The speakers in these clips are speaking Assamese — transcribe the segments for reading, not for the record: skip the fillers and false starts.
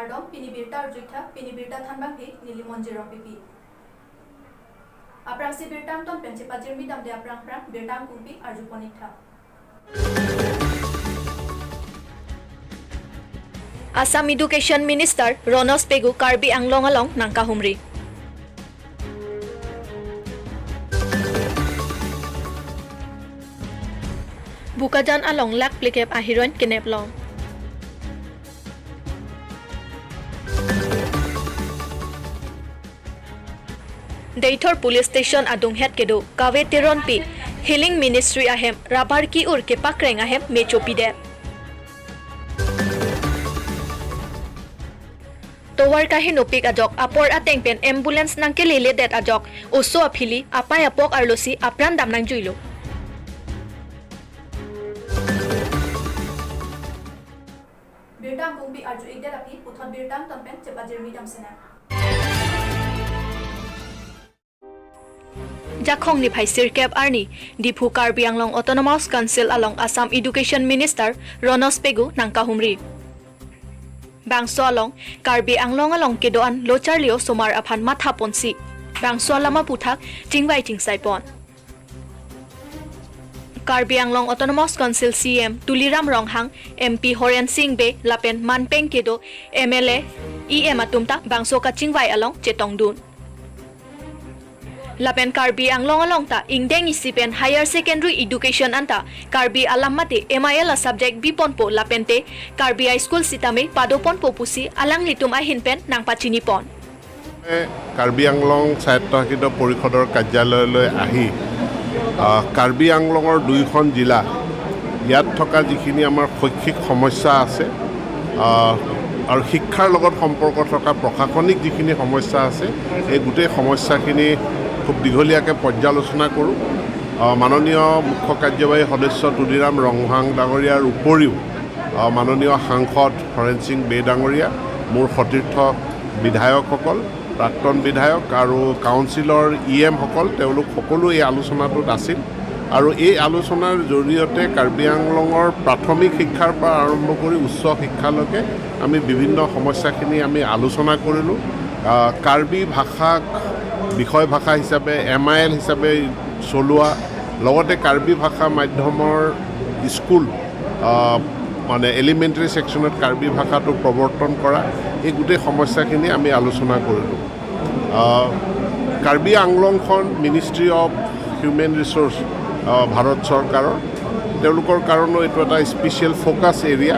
Kardom pini birta arjuitha pini birta thanbangpi nili monjirong pipi. Aprang si birtang ton pen chepajir midam de aprang prang birtang kungpi arju ponikha. Assam Education Minister Ranoj Pegu Karbi Anglong along nangka humri. Bokajan along lak plikep ahiron kenep long. Deithor Police Station adung het kedo kawe teron pi Healing Ministry ahem rubber ki ur ke pakreng ahem mechopi de. Towar kahi nopik ajok apor ateng pen ambulance nangke lele det ajok oso aphili apai apok arlosi apran damnang juilo. Birtang kungpi arju ikdet api puthot birtang tonpen chepajir midam sena. Jakhong ni phai sirkep arni Diphu Karbi Anglong Autonomous Council along Assam Education Minister Ranoj Pegu nangka humri. Bangso along Karbi Anglong along kedoan locharlio somar aphan matha ponsi. Bangso lama puthak chingwai chingsai pon. Karbi Anglong Autonomous Council CM Tuliram Ronghang, MP Horen Singh Be Lapen Manpeng kedo MLA EM atumta bangso ka chingwai along chetong dun. Lapen Karbi Anglong along ta ingdeng isipen higher secondary education anta Karbi alamate MIL subject bipon po lapente Karbi High School sitame padopon po pusi alang litum ahin pen nangpachini pon. Karbi Anglong স্বায়ত্তশাসিত পৰিষদৰ কাৰ্যালয়লৈ আহি কাৰ্বি আংলঙৰ দুইখন জিলা ইয়াত থকা যিখিনি আমাৰ শৈক্ষিক সমস্যা আছে আৰু শিক্ষাৰ লগত সম্পৰ্ক থকা প্ৰশাসনিক যিখিনি সমস্যা আছে এই গোটেই সমস্যাখিনি খুব দীঘলীয়াকৈ পৰ্যালোচনা কৰোঁ। মাননীয় মুখ্য কাৰ্যবাহী সদস্য তুলিৰাম ৰংহাং ডাঙৰীয়াৰ উপৰিও মাননীয় সাংসদ হৰেণ সিং বে ডাঙৰীয়া, মোৰ সতীৰ্থ বিধায়কসকল, প্ৰাক্তন বিধায়ক আৰু কাউন্সিলৰ ই এমসকল, তেওঁলোক সকলো এই আলোচনাটোত আছিল আৰু এই আলোচনাৰ জৰিয়তে কাৰ্বি আংলঙৰ প্ৰাথমিক শিক্ষাৰ পৰা আৰম্ভ কৰি উচ্চ শিক্ষালৈকে আমি বিভিন্ন সমস্যাখিনি আমি আলোচনা কৰিলোঁ। কাৰ্বি ভাষাক বিষয় ভাষা হিচাপে MIL হিচাপে চলোৱা, লগতে কাৰ্বি ভাষা মাধ্যমৰ স্কুল মানে এলিমেণ্টেৰী ছেকশ্যনত কাৰ্বি ভাষাটো প্ৰৱৰ্তন কৰা, এই গোটেই সমস্যাখিনি আমি আলোচনা কৰিলোঁ। Karbi আংলংখন ministry of human resource Bharat চৰকাৰৰ, তেওঁলোকৰ কাৰণেও এইটো এটা স্পেচিয়েল ফ'কাছ এৰিয়া।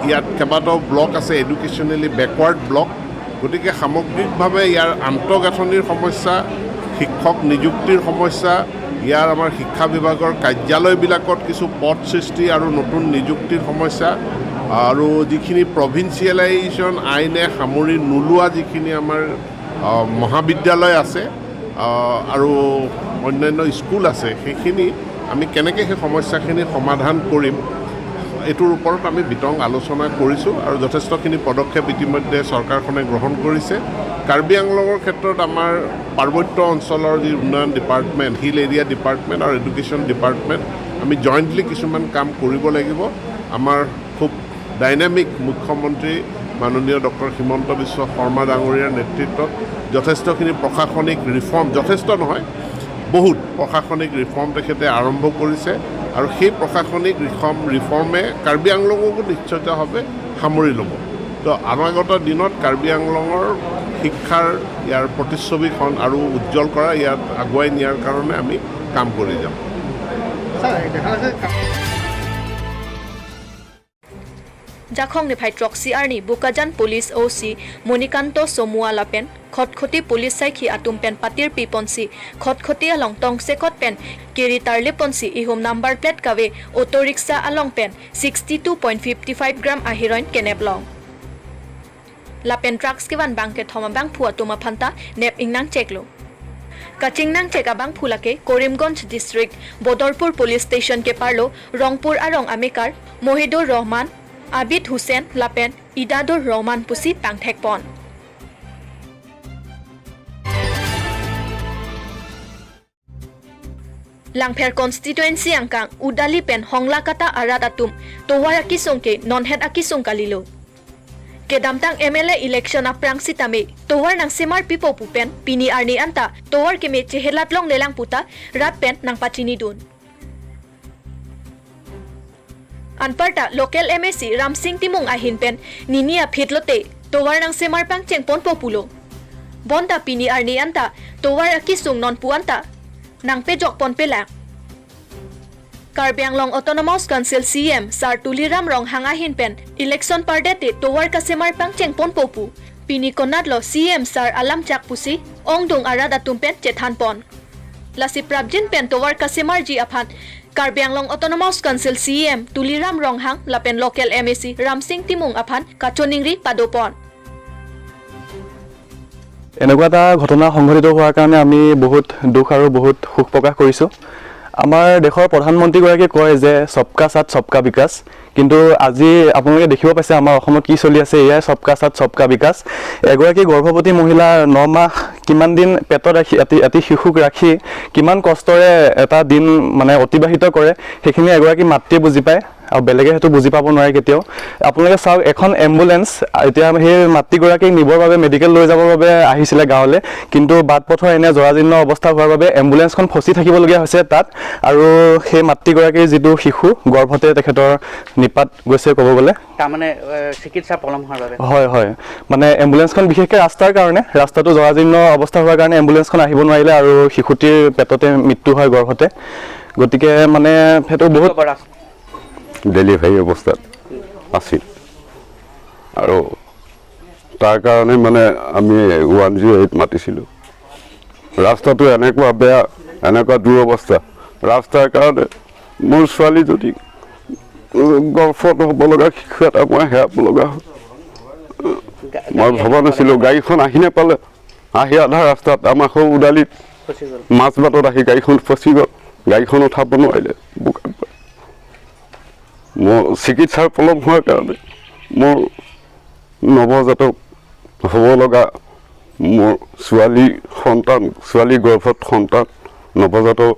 ইয়াত কেইবাটাও ব্লক আছে, এডুকেশ্যনেলি বেকৱাৰ্ড ব্লক, গতিকে সামগ্ৰিকভাৱে ইয়াৰ আন্তঃগাঁথনিৰ সমস্যা, শিক্ষক নিযুক্তিৰ সমস্যা, ইয়াৰ আমাৰ শিক্ষা বিভাগৰ কাৰ্যালয়বিলাকত কিছু পদ সৃষ্টি আৰু নতুন নিযুক্তিৰ সমস্যা আৰু যিখিনি প্ৰভিঞ্চিয়েলাইজেশ্যন আইনে সামৰি নোলোৱা যিখিনি আমাৰ মহাবিদ্যালয় আছে আৰু অন্যান্য স্কুল আছে, সেইখিনি আমি কেনেকৈ সেই সমস্যাখিনি সমাধান কৰিম এইটোৰ ওপৰত আমি বিতং আলোচনা কৰিছোঁ আৰু যথেষ্টখিনি পদক্ষেপ ইতিমধ্যে চৰকাৰখনে গ্ৰহণ কৰিছে। কাৰ্বি আংলঙৰ ক্ষেত্ৰত আমাৰ পাৰ্বত্য অঞ্চলৰ যি উন্নয়ন ডিপাৰ্টমেণ্ট, হিল এৰিয়া ডিপাৰ্টমেণ্ট আৰু এডুকেশ্যন ডিপাৰ্টমেণ্ট, আমি জইণ্টলি কিছুমান কাম কৰিব লাগিব। আমাৰ খুব ডাইনামিক মুখ্যমন্ত্ৰী মাননীয় ডক্টৰ হিমন্ত বিশ্ব শৰ্মা ডাঙৰীয়াৰ নেতৃত্বত যথেষ্টখিনি প্ৰশাসনিক ৰিফৰ্ম, যথেষ্ট নহয় বহুত প্ৰশাসনিক ৰিফৰ্ম তেখেতে আৰম্ভ কৰিছে আৰু সেই প্ৰশাসনিক ৰিফৰ্মে কাৰ্বি আংলঙকো নিশ্চিতভাৱে সামৰি ল'ব। তো অনাগত দিনত কাৰ্বি আংলঙৰ শিক্ষাৰ ইয়াৰ প্ৰতিচ্ছবিখন আৰু উজ্জ্বল কৰা, ইয়াত আগুৱাই নিয়াৰ কাৰণে আমি কাম কৰি যাম। Jakhong ni phai troxy arni Bokajan Police OC Monikanta Somua lapen Khatkhati police saikhi atum pen patir piponsi Khatkhati along tongsekot pen keri tarle ponsi ihom number plate kawe auto rickshaw along pen 62.55 gram ahiroin keneblong lapen drugs kewan bangke thoma bang phua tuma phanta nep ingnang cheklo Kachingnang cheka bang phulake Karimganj district Badarpur police station ke parlo Rangpur arong amekar Mohidur Rahman Abid Hussain lapen Idadur Rahman pusi pangthekpon. Langpher constituency angkang Udali pen Honglakata arat atum towar akisungke nonhead akisung kalilo. Kedamtang MLA election aprang sitame towar nang semar pipo pupen pini arni anta towar keme chehelat long lelang puta rat pen nang pachini dun. Anparta local MAC Ramsing Timung ahin pen ninia phitlote towar nang semar pang chengpon populo. Bonta pini arni anta towar akisung non puanta nang pejok pon pelak. Karbi Anglong Autonomous Council CM Sir Tuliram Ronghang ahin pen election pardete towar kasemar pang chengpon popu pini konatlo CM Sir Alam Chak pusi ongdong arad atumpen chethan pon. Lasi prabjin pen towar kasemar ji aphan Karbi Anglong Autonomous Council CM Tuliram Ronghang lapen local MAC Ramsing Timung aphan kachoningri padopon. এনেকুৱা এটা ঘটনা সংঘটিত হোৱাৰ কাৰণে আমি বহুত দুখ আৰু বহুত সুখ প্ৰকাশ কৰিছোঁ। আমাৰ দেশৰ প্ৰধানমন্ত্ৰীগৰাকীয়ে কয় যে সবকা সাথ সবকা বিকাশ, কিন্তু আজি আপোনালোকে দেখিব পাইছে আমাৰ অসমত কি চলি আছে, এয়াই সবকা সাথ সবকা বিকাশ। এগৰাকী গৰ্ভৱতী মহিলা 9 মাহ কিমান দিন পেটত ৰাখি এটি শিশুক ৰাখি কিমান কষ্টৰে এটা দিন মানে অতিবাহিত কৰে, সেইখিনি এগৰাকী মাতৃয়ে বুজি পায় আৰু বেলেগে সেইটো বুজি পাব নোৱাৰে কেতিয়াও। আপোনালোকে চাওক, এখন এম্বুলেঞ্চ এতিয়া সেই মাতৃগৰাকীক নিবৰ বাবে মেডিকেল লৈ যাবৰ বাবে আহিছিলে গাঁৱলৈ, কিন্তু বাট পথৰ এনে জৰাজীৰ্ণ অৱস্থা হোৱাৰ বাবে এম্বুলেঞ্চখন ফচি থাকিবলগীয়া হৈছে তাত, আৰু সেই মাতৃগৰাকীৰ যিটো শিশু গৰ্ভতে তেখেতৰ নিপাত গৈছে ক'ব গ'লে। তাৰমানে চিকিৎসা পলম হোৱাৰ বাবে। হয় হয়, মানে এম্বুলেঞ্চখন বিশেষকৈ ৰাস্তাৰ কাৰণে, ৰাস্তাটো জৰাজীৰ্ণ অৱস্থা হোৱাৰ কাৰণে এম্বুলেঞ্চখন আহিব নোৱাৰিলে আৰু শিশুটিৰ পেটতে মৃত্যু হয় গৰ্ভতে। গতিকে মানে সেইটো বহুত ডেলিভাৰী অৱস্থাত আছিল আৰু তাৰ কাৰণে মানে আমি 108 মাতিছিলোঁ। ৰাস্তাটো এনেকুৱা বেয়া, এনেকুৱা দুৰৱস্থা ৰাস্তাৰ কাৰণে মোৰ ছোৱালীজনী গৰ্ভত হ'ব লগা শিশু এটা মই হেৰাব লগা হ'ল। মই ভবা নাছিলোঁ, গাড়ীখন আহি নাপালে, আহি আধা ৰাস্তাত আমাৰ সৰু উদালিত মাজবাটত আহি গাড়ীখন ফচি গ'ল, গাড়ীখন উঠাব নোৱাৰিলে বোকাত। মোৰ চিকিৎসাৰ পলম হোৱাৰ কাৰণে মোৰ নৱজাতক হ'ব লগা মোৰ ছোৱালী সন্তান, ছোৱালী গৰ্ভত সন্তান নৱজাতক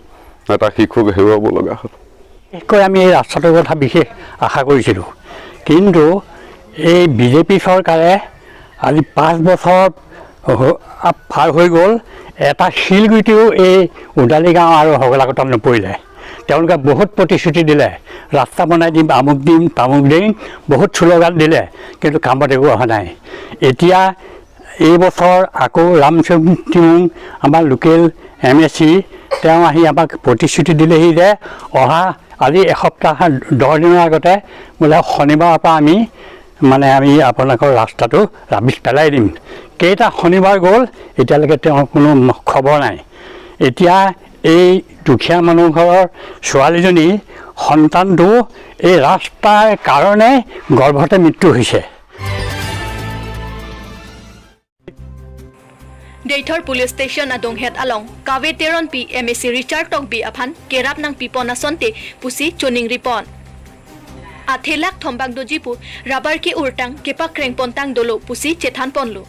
এটা শিশুক হেৰুৱাব লগা হ'ল। বিশেষকৈ আমি এই ৰাস্তাটোৰ কথা বিশেষ আশা কৰিছিলোঁ, কিন্তু এই বিজেপি চৰকাৰে আজি 5 বছৰ পাৰ হৈ গ'ল, এটা শিলগুটিও এই উদালি গাঁও আৰু হগলাকটাত নপৰিলে। তেওঁলোকে বহুত প্ৰতিশ্ৰুতি দিলে, ৰাস্তা বনাই দিম, আমুক দিম তামুক দিম, বহুত শ্লোগান দিলে, কিন্তু কামত একো অহা নাই। এতিয়া এই বছৰ আকৌ ৰামসিং তিমুং আমাৰ লোকেল MAC তেওঁ আহি আমাক প্ৰতিশ্ৰুতি দিলেহি যে অহা আজি এসপ্তাহ 10 দিনৰ আগতে বোলে শনিবাৰৰ পৰা আমি মানে আমি আপোনালোকৰ ৰাস্তাটো ৰাবিছ পেলাই দিম। কেইটা শনিবাৰ গ'ল, এতিয়ালৈকে তেওঁৰ কোনো খবৰ নাই। এতিয়া এই দুখীয়া মানুহ ঘৰৰ ছোৱালীজনী সন্তানটো এই ৰাস্তাৰ কাৰণে গৰ্ভতে মৃত্যু হৈছে। Deithor Police Station adong head along Kave Teron P MAC Richard Tokbi aphan kerap nang pipon asonte pusi choning ripon. Athelak thombang dojipu rubber ki urtang kepa kreng pontang dolo pusi chethan ponlo.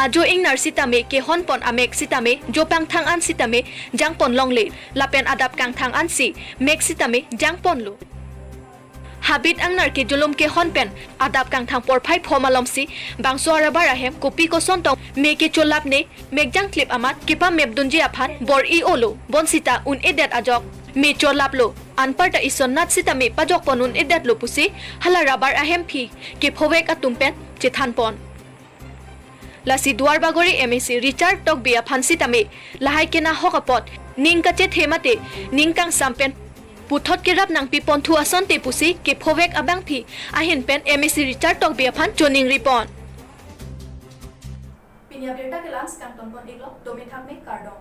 Ajo ing nar sitame ke hon pon amek sitame jopang thang an sitame jang pon longle lapen adap kang thang an si mek sitame jang ponlo. Habit ang nar ke jolom ke hon pen adap kang thang por phai phomalom si bangso arabar ahem kopi koson tong me ke cholap ne mek jang clip amat kepa mep dunji aphan bor i olo bonsita un edet ajok me cholap lo anparta ison nat sitame pajok ponun edet lo pusi hala rabar ahem phi ke phowek atum pen chethan pon. Lasi duar bagori MAC Richard Tok bia phansi tame lahai kena hokapot ningka che themate ningkang sampen puthot ke rap nang pi ponthu ason te pusi ke phowek abang phi ahin pen MAC Richard Tok bia phan choning ripon. Pinia berta ke lans kang ton pon eglok domi thakme kardong.